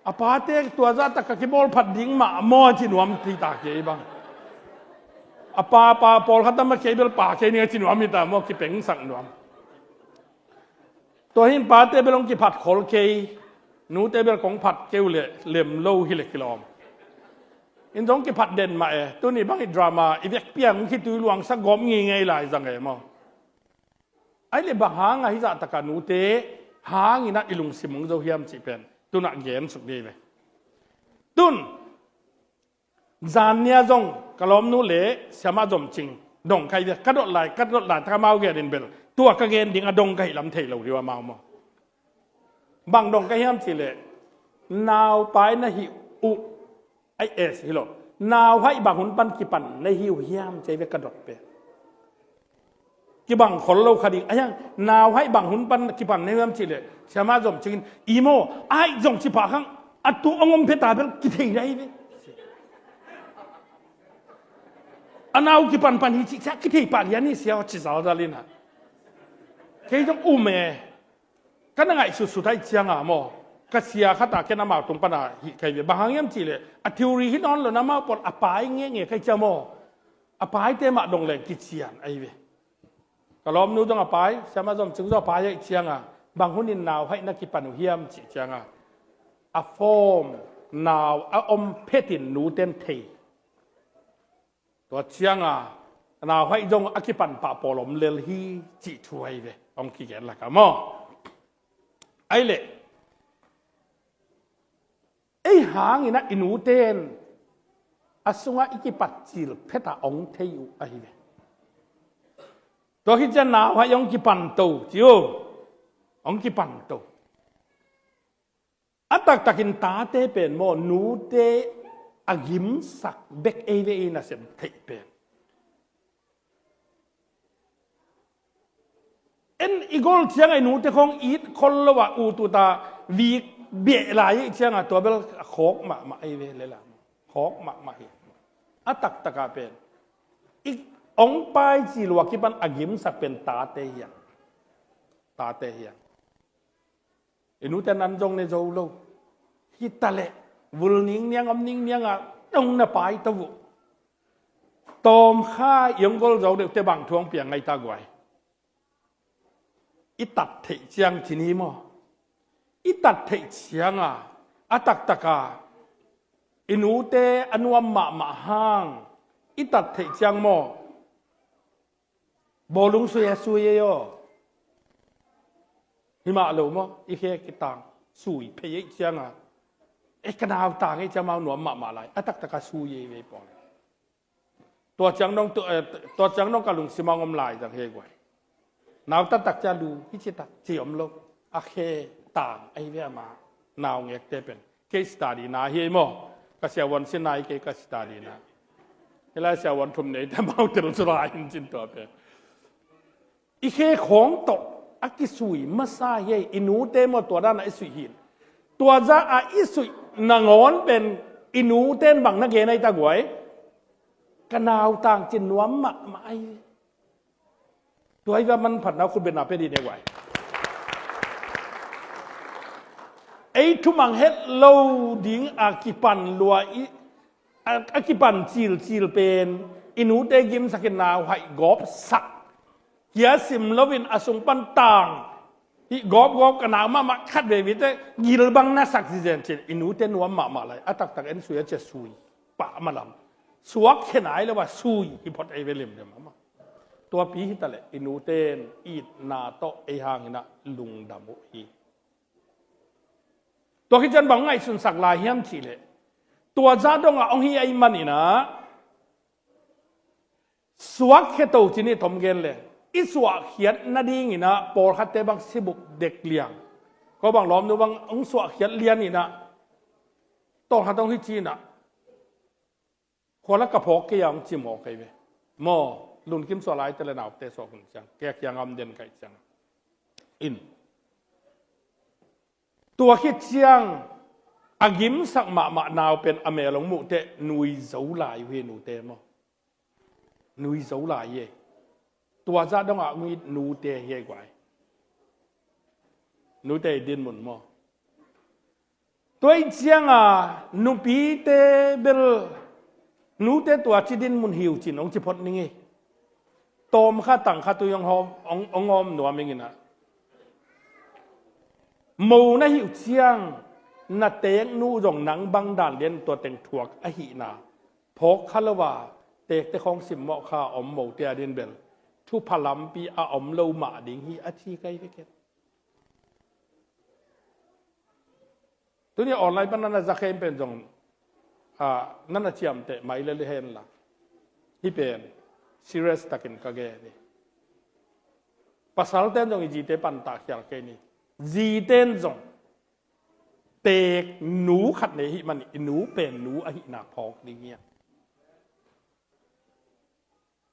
A pate tua zah tak a kibawl phat ding mah maw a ci nuam ti ta kei bang. A pa, pa, pawlkhat a ma kei bel pa kei ning a ci nuam hi ta maw, kipengsak nuam. Tua hin pate bel hong kiphat khol kei, nute bel kong phat kei uh leh lem lo hi leh kilawm. In zong kiphat den mah e, tuni bang i drama, i vekpi a hong khitui luangsak gawp ngeingei lai zang e maw. Ahih leh bang hanga hih zah taka nute hangin ah i lungsim hong zo hiam cih pen tun ah gen suk dih ve. Tun zan nia zong ka lawmnu le siamah zom cing dong ka hi ve. Ka dot lai, ka dot lai taka mau gen in bel tua ka gen ding a dong ka hih lam thei lo dih uh a mau maw. Bang dong ka hiam cih leh naupai na hih uh. Ai es hi lo. Nauhaih bang hun pan kipan na hi uh hiam cei ve ka dot pe. Kibang khol lo kha ding. Ai hang nauhaih bang hun pan kipan na hi uh hiam cih leh siamah zom cingin i maw ai zong ci pah khang a tu hong om phe ta bel kithei na hi ve. A nau kipan pan hi cih ciah kithei pah lian hi sia aw ci zalzal in ah. Kei zong um e. Ka na ngaihsutsut ahih cianga maw ka sia khat a ken amau tung pana hih kai ve. Bang hang hiam cih leh a theory hi nawn lo na amau pawl a pai ngenge kai cia maw. A paite mah dong leng kician ahi ve. Ka lawmnu zong a pai siamah zom cing zong a pai ahih cianga bang hunin nauhaih na kipan uh hiam cih cianga a form nau a om phetin nuten thei. Tua cianga nauhaih zong a kipan pah pawl om lel hi cih thu ahi ve. Hong kigen laka maw. Ahih leh ei hangin ah i nuten a sungah i kipat cil phet ah hong thei uh ahi ve. Tua khit ciang nauhaih hong kipan to ci uh. Hong kipan to. A taktakin tate pen maw nute a gimsak bek ei ve i nasem theih pen. En i gol cianga i nute khong it khol lo a ut uta vik beh lai i cianga tua bel a khawk mahmah ei ve lela. Khawk mahmah hi. A taktaka pen i hong pai ci lua kipan a gimsak pen tate hiang. Tate hiang. I nute nan zong ne zo lo. Hi ta leh vul ningniang om ningnianga dong na pai to uh. Tawmkha i hong gol zo deuhte bang thu hong piang ngai ta guai. I tat theih ciang ci ni maw. I tat theih cianga a taktaka i nute a nuam mahmah hang i tat theih ciang maw. Bawlung sui a sui ei aw. Himah lo maw i khe kitang sui phei ei cianga. E ka nau tang ei ciang mau nuam mahmah lai a taktaka sui ei vei pawl. Tua ciang dong tu, eh, tua ciang dong ka lungsim a ngom lai zang he guai. Nau taktak cia lu hi ci tak ci om lo. A khe tang ahi ve ama nau ngekte pen. Kei study na hi ei maw. Ka siavuan sin na hi kei ka study na. Hi lai siavuan thum nei te mau tel sura in cin tua pen. I khe khawng tawh a kisui masa hi ei i nute maw tua dana i suih hin. Tua za a i suih nangawn pen i nuten bang na gen ahi ta guai. Ka nau tang cin nuam mahmah ahi. Tua hi va manphatna khutbetna pe dih ne guai. Ei thumang het lo ding a kipan lua i a, a kipan cilcil pen i nute gimsakin nauhaih gawpsak. Kia sim loin a sung pan tang Hih gawpgawp ka nau mahmah khat veve te gil bang na sak zizen cin i nute nuam mahmah lai. A taktak en sui a cia sui pah malam. Suak khe nai lo a sui hi phot ei ve limlim mahmah. Tuapi hi taleh i nute in itna tawh ei hangin ah lungdam uh hi. Tua khit ciang bang ngaihsunsak lai hiam cihleh tua zah dongah hong hi ahih manin ah suak khia to cin i tom gen le i suahkhiat nadingin ah pawlkhatte bang sibup dek liang ko bang lawmnu bang hong suahkhiat lianin ah tawlkhat hong hi cin ah khuala ka phawk kei a hong ci maw kei ve. Maw lunkim suah laite le naute suah hun ciang kei a kiang a om den kaih ciang in tua khit ciang a gimsak mahmah nau pen a mel hong muh teh nui zo lai uh hi nute maw. Nui zo lai hi. Tua zah dongah hong it nute hi ei guai. Nute i dinmun maw. Tua ih cianga nupite bel nute tua ci dinmun hi uh cin hong ci phot ning hi. Tawm kha tang kha tui hong hawm hong hong hawm nuam ing in ah mo na hih uh ciang na teeknu zong nang bang dan lian tua teng thuak ahihna phawk kha lo a teekte khawng simmawh kha a om mote a din bel thupha lampi a om lo mah ding hi a ci kai veken. Tuni online pan nana zakhem pen zong ah nana ciamteh mai le hen la hih pen serious takin ka gen hi. Pasalten zong i zite pantah khial kei ni. Ziten zong teek nu khat nei hih man i nu pen nu ahihna phawk ding hiam?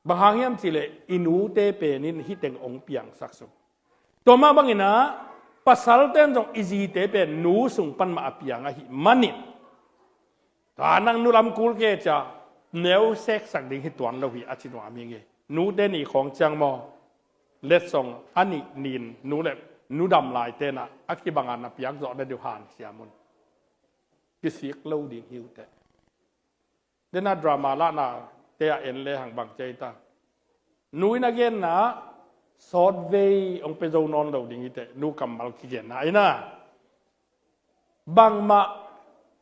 Bang hang hiam cihleh i nute pen in hih teng hong piangsak suk. Tua mah bangin ah pasalten zong i zite pen nu sung pan mah a piang ahih manin tua nang nu lam kul ke cia neu seksak ding hi tuan lo hi a ci nuam hi nge. Nute ni khawng ciang maw letsong a nih nin nu le nu dam lai tenah a kibanga na piak zawh na diu han siam un. Kisik lo ding hi uh teh. Dena drama lahna te a en le hang bang cei ta. Nu in a genna sawtvei hong pe zo nawn lo ding hi teh nu kammal kigenna aina. Bangmah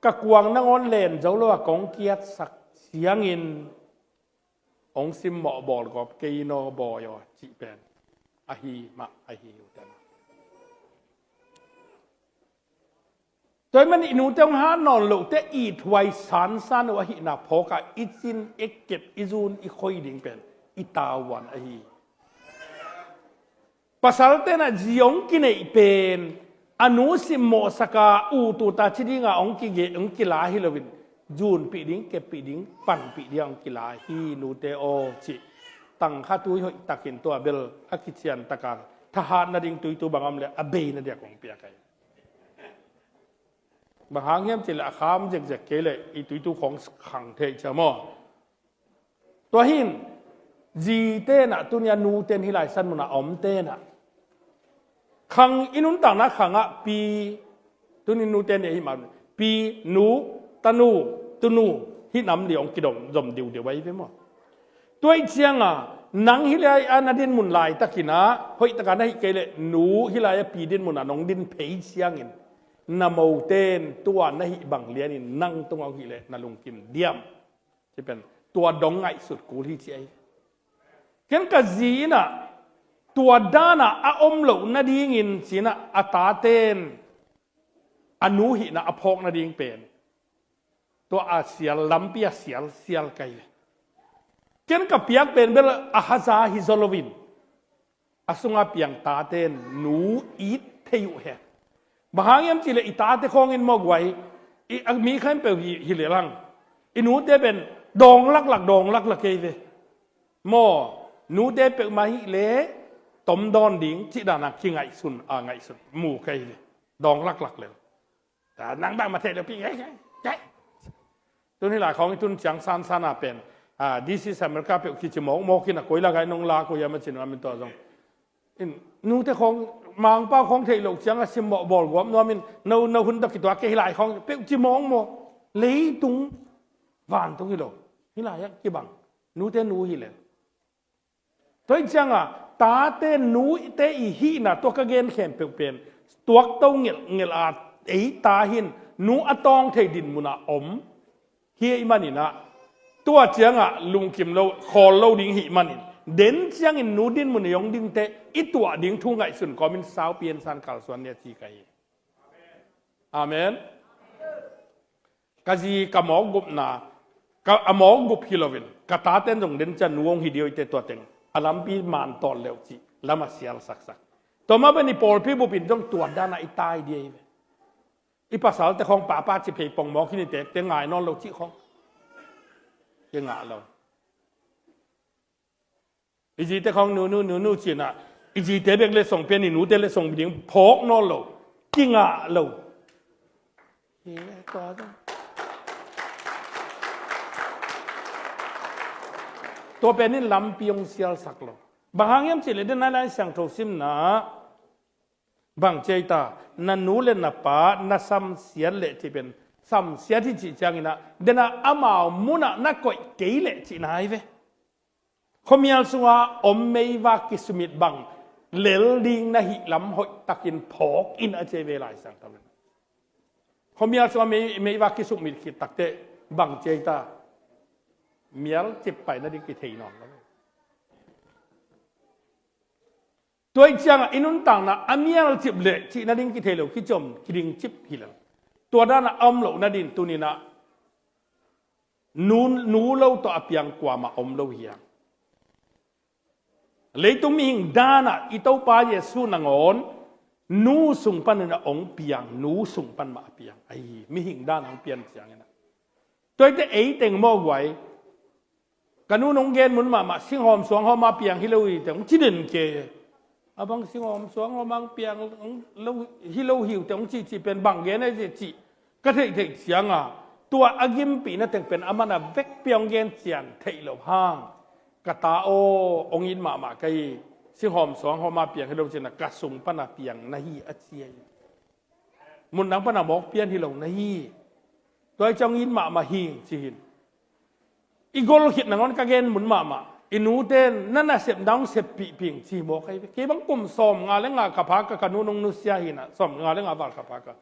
ka kuang nangawn len zo lo a kong kiatsak siangin hong simmawh bawlgawp kei in aw bawi aw cih pen ahi mah ahi uh tena. Tua ih man i nute hong hat nawn loh te ithuai sansan uh ahihna phawkah i cin i kep i zun i khoi ding pen i tauan ahi. Pasal tenah zi hong kineih pen a nu simmawhsaka uh tuta ci dinga hong kige hong kila hi loin zunpih ding keppih ding panpih dinga hong kila hi nute aw cih tangkha tui hoih takin tua bel a kician taka thahat nading tuitu bang om le a bei nadiak hong piak ahi. Bang hang hiam cih leh a kham zekzek kei leh i tuitu khawng khang thei cia maw? Tua hin zi tenah tunia nu ten hih lai san munah a om tenah khang i nuntakna khangah pi tuni nu ten nih ahi mah pi nu tanu tunu hih nam li hong kidom zom diudiu ahi ve maw? Tua ih cianga nang hih lai a na dinmun laitakinah hoihtaka na hih kei leh nu hih lai a pi dinmunah nong din phei ciangin na moten tua na hih bang lianin nang tungah hong hih leh na lungkim diam? Ci pen tua dong ngaihsut kul hi ci ahi. Ken ka zi inah tua danah a om loh nadingin cinah a taten a nu hihna a phawk nading pen tua a sial lampi a sial sial kai ve. Ken ka piak pen bel a haza hi zaw loin a sunga piang taten nu it thei uh he. Bang hang hiam cihleh i tate khawngin maw guai i a mi khempeuh hi, hi lel hang i nute pen dawng laklak dawng laklak kei ve. Maw nute peuhmah hih leh tom dawn ding cih dana kingaihsun a ngaihsun mu kei ve. Dawng laklak lel. Nang bang ma thei lo pi ngai ngai. Tun hi lai khawng i tun ciang san sana pen ah, this is America peuh kici mawkmawk in a koi lakai nong la koi a macin a min tua zong in nute khawng mangpa khawng theih loh ciang a simmawh bawlguap nuamin no no hun tawh kituak kei hi lai khawng peuh ci mawkmawk leitung vantung hi lo. Hi lai ah kibang nute nu hi lel. Tua hi cianga Tate nute i hihna tua ka gen khempeuh pen tuakto ngelhngelh a, ei ta hi-in nu a tawng thei din munah om hi ahih manin ah, tua ciangah lungkim lo, khawl lo ding hih manin, den ciangin nu din mun i hong dingte i tuah ding thu ngaihsun kawmin saupi en san kalsuan ni a ci ka hi. Amen. Ka zi ka mawk gupna, ka, a mawk gup hi loin ka taten zong den ciang nu hong hi ding uh hi teh, tua teng a lampi man tawt leuh cih lam a sial saksak. Tua mah bangin i pawlpi bupin zong tua dan a i tai ding hi ve. I pasalte khawng papa ci phei pongmawk hi ni teh, te ngai nawn lo cih khawng kingah lo. I zite khawng nunu nunu ci-in ah, i zite bek letsong pen i nute letsong ding phawk nawn lo, kingah lo. Hi, tua pen in lampi hong sialsak lo. Bang hang hiam cih leh den a Lai Siangtho simna bang ci a hi ta, na nu le na pa na samsiat leh cih pen, samsiat hi cih ciangin ah, den a amau munah na koih kei leh cihna hi ve. Khuamial sunga om meivak kisumit bang lel ding na hih lam hoihtakin phawk in a ci hi ve Lai Siangtho in. Khuamial sunga mei, meivak kisumit khit takteh bang ci a hi ta, mial cip pai nading kithei nawn lo. Tua ahih ciangah i nuntakna a mial cip leh cih nading kithei lo, kicom kiding cip hi lel. Tua dan a om loh nading tuni-in ah nu, nu lo tawh a piang kuamah om lo hi hang. Leitung mihing dan ah i Topa Jesu nangawn nu sung panin a hong piang, nu sung pan mah a piang ahi hi, mihing dan a hong pian ciangin ah. Tua hi teh ei teng maw guai, ka nu'n hong gen mun mahmah, singhawm suanghawm a piang hi lo hi teh hong ci den kei. A bang singhawm suanghawm a hong piang hong lo, hi lo hi uh teh hong cihcih pen bang gen ahi cih ka theihtheih ciangah, tua a gimpihna teng pen aman a vekpi hong gen cian theih loh hang, ka ta aw, hong it mahmah ka hi, singhawm suanghawm a piang hi lo cin a, ka sung pan a piang na hi a ci hi. Mun dang pan a mawk pian hi lo na hi. Tua hi ciang hong it mahmah hing ci hi. I gol khit nangawn ka gen mun mahmah, i nute in na nasepna hong seppihpih ing ci mawk ahi ve. Kei bang kum sawmnga le nga ka phak a, ka nu'n hong nusia hi-in ah, sawmnga le nga val ka phak a,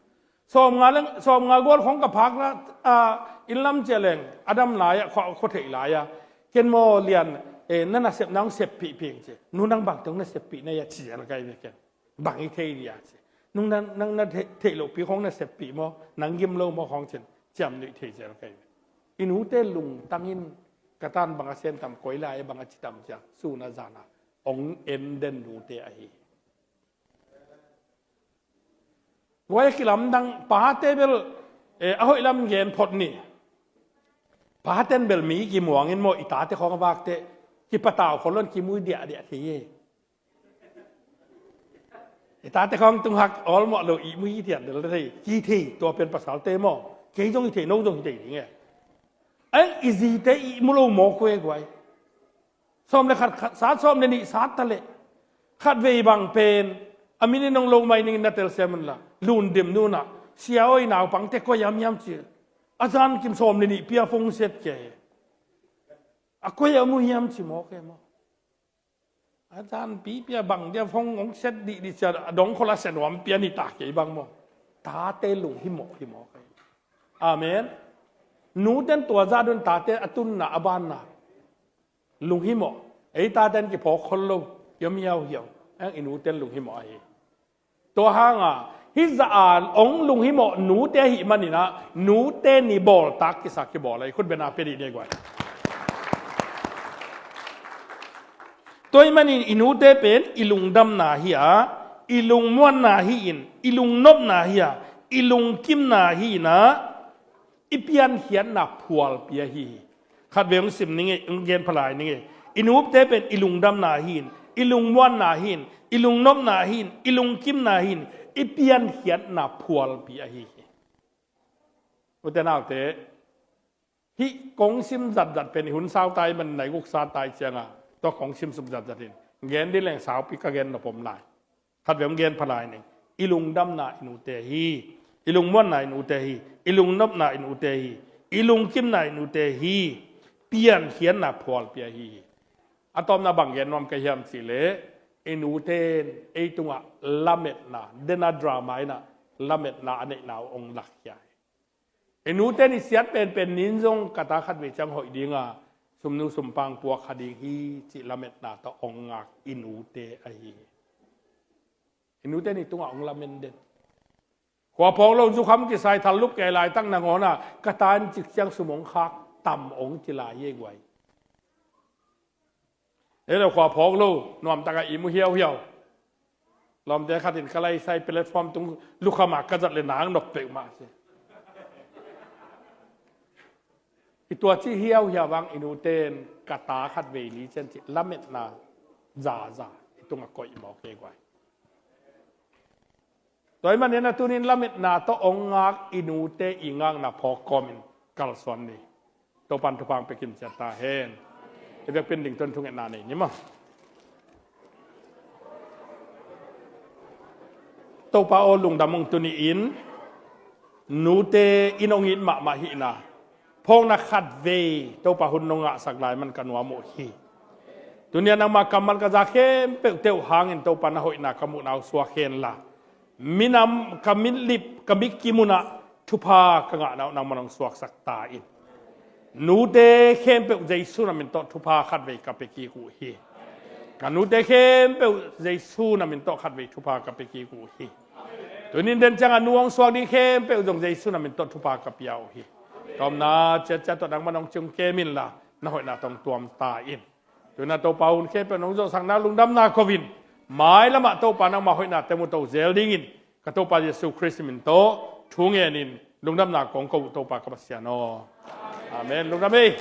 sawmnga le, sawmnga gual khawng ka phak a, a, inn lam ciah leng a dam lai-ah, khua, khua theih lai-ah, ken maw Lian, eh, na nasepna hong seppihpih ing ci. Nu, nang bangte hong na seppih na hia ci zel ka hi ve ken. Bang i thei dia ci. Nung nang, nang na thei, theih lohpi khawng na seppih maw, nang gim lo maw khawng cin, ciamnuih thei zel ka hi ve. I nute lungtang in, ka ta'n bang a sem tam, koi lai-ah bang a ci tam ci-a, sun a zan a hong en den nute ahi hi. Tua hi a kilamdang, pate bel, eh, a hoih lam gen phot ni. Pate'n bel mi kimuang in maw, i tate khawng a vak teh kipatau khol lo-in kimui diahdiah thei hi. I tate khawng tung hak awlmawh lo, ihmu hithiat lel thei, kithei, tua pen pasalte maw. Kei zong hithei, no zong hithei ding e. Ai, i zite ihmu lo mawk uh e guai. Sawm le khat, khat sat, sawm le nih sat ta leh, khatvei bang pen a min in hong lo mai ning in na telsiam un la, Lun Dim nu'n ah, Sia aw, i naupangte koi hiam hiam ci. A zan kim sawm le nih pi a phone set kei. A koi a mu hiam ci mawk e maw. A zan pipi a bang dia phone hong set dihdih ci-a, a dong khol a sia nuam pi a ni ta kei bang maw. Tate lunghimawh hi mawk e. Amen. Nute'n tua zah dong, tate a tunna, a banna lunghimawh. Ei tate'n kiphawk khol lo, kiom hiauhiau. Eng, i nute'n lunghimawh ahi. Tua hang a, hih zah a hong lunghimawh nute ahih manin ah, nute ni bawltak kisa kibawl a, i khut beng a pia dih ni e guai. Tua ahih manin i nute pen i lungdamna hi a, i lungmuanna hi-in, i lungnopna hi a, i lungkimna hi-in ah, i piankhiatna phualpi ahi hi. Khatvei hong sim ning e, hong gen pha lai ning e. I nute pen i lungdamna hi-in, i lungmuanna hi-in, i lungnopna hi-in, i lungkimna hi-in, i piankhiatna phualpi ahi hi. Ute naute, hih kong sim zatzat pen i hun sau ta ahih manin nai guk sat ta ahih ciangin, tua kong sim suk zatzat in, gen dih leng saupi ka gen nop om lai. Khatvei hong gen pha lai ning. I lungdamna i nute hi. I lungmuanna i nute hi. I lungnopna i nute hi. I lungkimna i nute hi. Piankhiatna phualpi ahi hi. A tawpna bang gen nuam ka hiam cih leh, i nute in ei tungah lametna, dena drama inah lametna a neihna uh hong lakkhia hi. I nute in i siat penpen ni in zong ka ta khatvei ciang hoih dinga sumnu sumpang puak kha ding hi cih lametna tawh hong ngak i nute ahi hi. I nute in i tungah hong lamen den. Khua phawk lo, zukham kisai, thal lup kei laitak nangawnah ka ta in cik ciang sum hong khak tam hong ci lai hi ei guai. Ei lo khua phawk lo, nuamtakah i mu hiauhiau. Lawmte khat in ka laisai platform tung lukhama ka zat le nang nop peuhmah si. I tua ci hiauhiau vang i nute in ka ta khatvei ni ciang cih lametna zaza i tungah koih mawk ei guai. Tua ahih manin a tunin lametna tawh hong ngak i nute i ngakna phawk kawmin kalsuan ni. Topan thupha hong pia kim ciat ta hen. I biakpin ding tun thungetna nei ni maw. Topa aw, lungdam ung, tuni-in nute in hong it mahmah hihna phawkna khatvei Topa hun nong ngahsak lai man ka nuam uh hi. Tuni-a nangma kammal ka za khempeuhte uh hangin Topa na hoihna ka muhna uh suak henla, minam ka mitlip ka mitkim unah thupha ka ngahna uh nangman hong suaksak ta in. Nute khempeuh Jesu na min tawh thupha khatvei ka pia kik uh hi. Ka nute khempeuh Jesu na min tawh khatvei thupha ka pia kik uh hi. Tunin den ciangah nu hong suak ding khempeuh zong Jesu na min tawh thupha ka pia uh hi. Ka omna ciatciat tawh nangman hong cium kem inla, na hoihna tawh hong tuam ta in. Tuinah Topa, hun khempeuh nong zawhsakna lungdamna ko-in, mailamah Topa nangma hoihnate mu to zel dingin ka Topa Jesu Khrist min tawh thu ngenin lungdamna kong ko uh Topa ka Pasian aw. Amen. Lungdam ei.